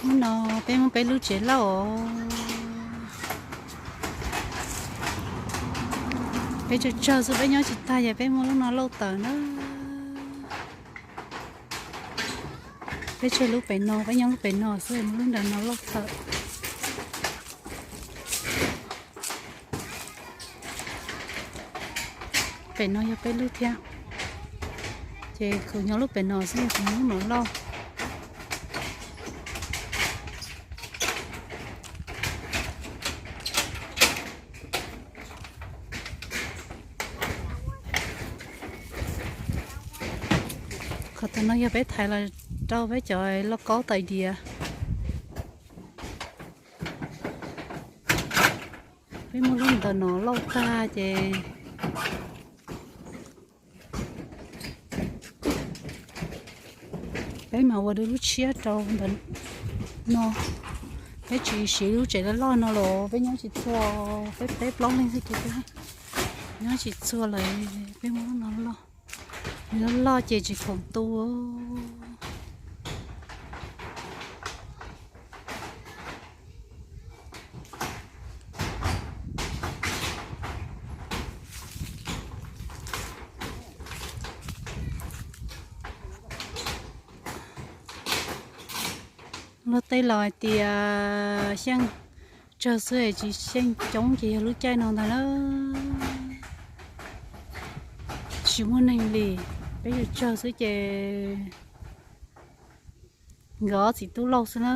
Hnub no peb muaj peb lub tsev lauj os. Peb tsawg tsawg xwb peb nyob tsis tag ces peb muaj lub no lauj tawm na. Peb tsawg lub pem no, peb nyob lub pem no xwb muaj lub nram no lauj tawm. Pem no yog peb lub thiab, ces kuv nyob lub pem no xwb, kuv nyob lub no lauj. Qhov tom no yog peb thaiv los rau peb cov lauj kaub tais diav. Peb muab lub ntawm no lauj tag ces peb mam ua lub tshiab rau ntawm no. Peb tsis siv lub tsev loj loj no los peb nyob tsis txhua, peb peb plaub leeg xwb ces peb nyob tsis txhua lawm, peb muab lub no loj. Loj loj ces tsis khoom tu. Luag tej laus hais tias xyeej tsawg xwb es tsis xyeej coob ces yog lub caij no ntag na. Tsis muaj neeg li, peb yog tsawg xwb ces nkawd ob txiv tub lauj xwb na.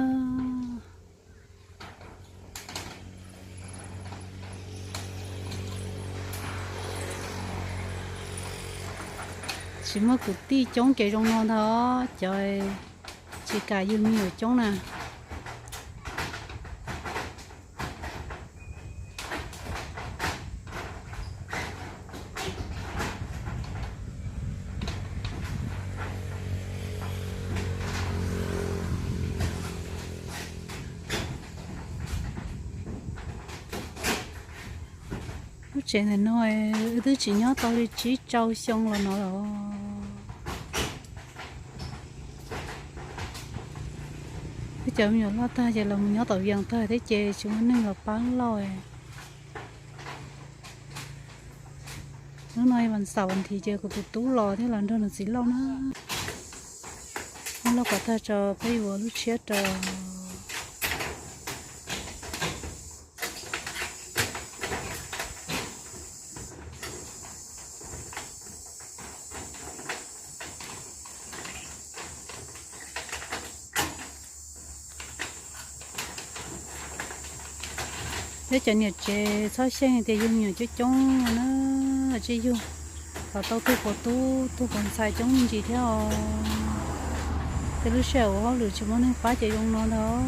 Tsis muaj kwv tij coob kev zoo no ntag, cov tsis kam yug me nyuam coob na. Lub tsev ntawm no wb twb tsis nyob tau li tsib rau xyoo los no los. Wb cov me nyuam loj tag ces los mus nyob tom Vias tag thiab ces tsis muaj neeg los pab lauj. Hnub no vas xaum vas thiv ces kuv tus tub los thiab los nrog nws txiv lauj na. Muab lauj kom tag tso peb yuav ua lub tshiab rau. Peb cov niam tsev txhob xyeej tias yug me nyuam coob coob na, tsij yug kom tau tug quav tub tug quav ntxhais coob me ntsis thiab os. Tej lub sij hawm ua hauj lwm tsis muaj neeg pab ces zoo no ntag.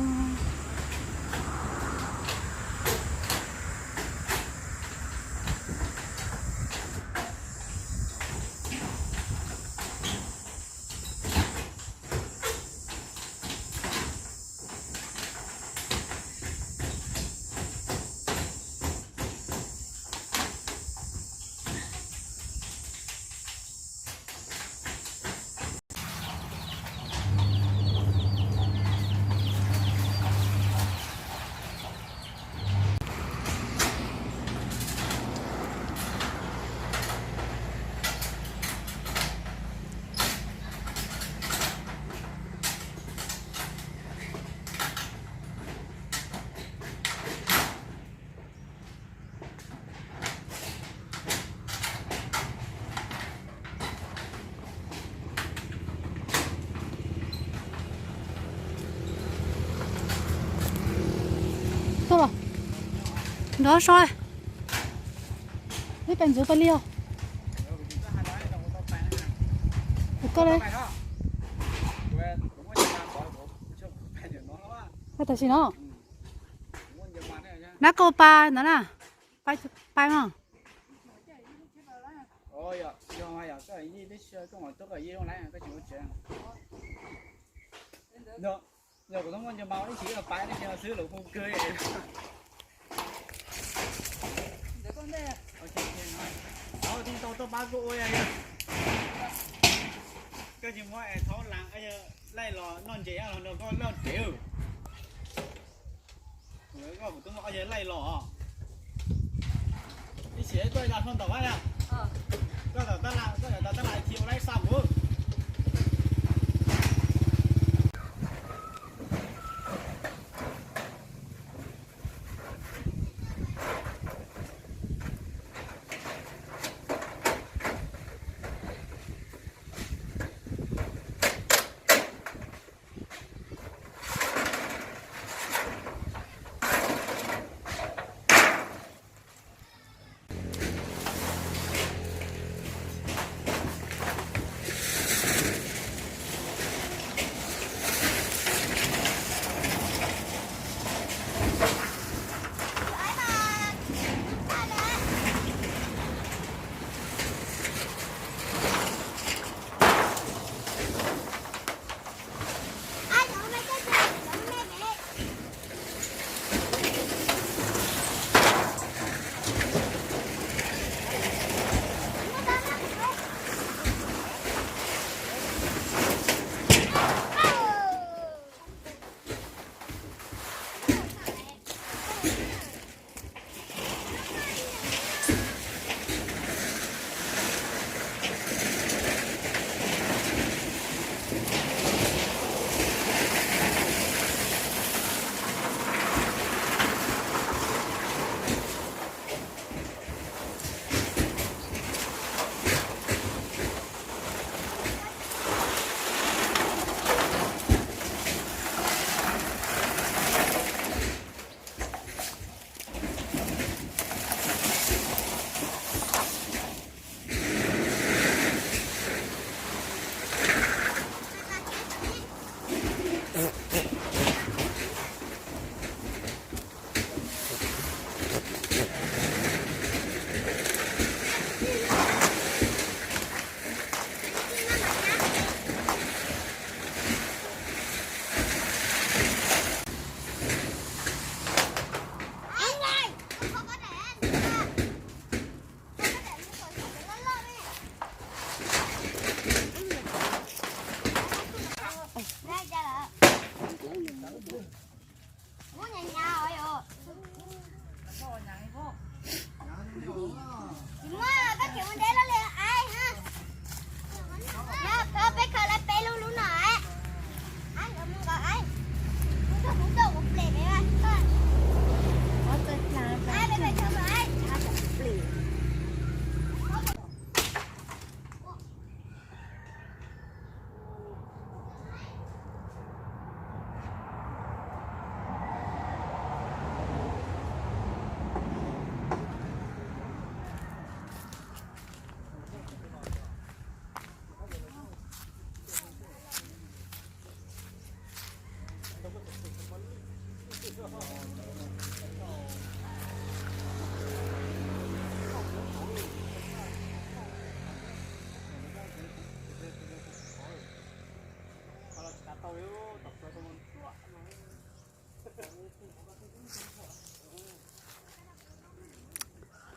Tuaj los, nrog so, ib pais ntxuav pais li os. Koj le, tam sim no, nab koj pais ntawd na, pais mas. Koj tsis muab es thaub las laij los noj ntses los nrog koj noj tsev. Koj kuv twb muaj ob yawg laij los. Ib sim tuaj ib dav hluaj ntaug na. Koj, koj tab laj thiab ua laib xa mus. Tsis muaj, koj tseem ua ntej loj li aib na. Yog koj peb khaws lawv peb lub lub no aib. Aib, nkawd mus nkaus aib. Kuv tuaj, kuv tuaj, kuv plis peb vaj koj. Aib, peb pem tshau aib.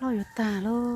Loj yuav tag lauj.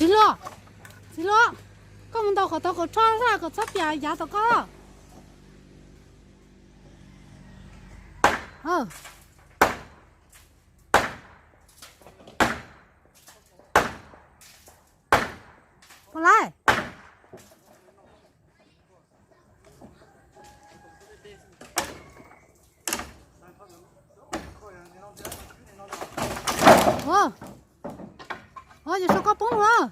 Txiv hluas, txiv hluas, koj mus ntaus qhov tau kaum rho kom txhob piam yav tom koj. Ua li. Ua, yog sau koj poob lawm.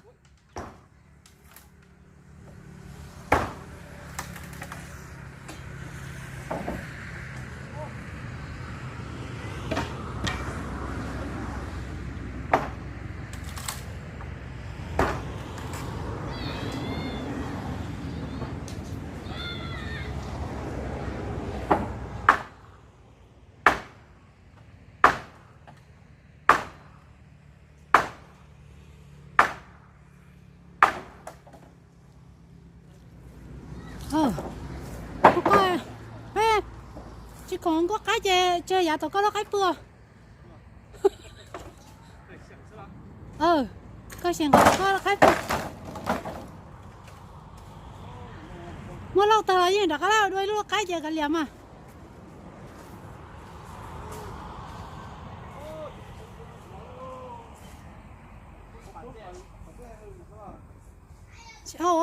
Peb tsis khoom nkuaj qaib ces tseg yav tom koj lub qaib pw. Koj xyeem nkaus koj lub qaib pw. Muab lauj tag los yeej rov qab dua ib lub qaib ces kav liam mas. Tsis hau.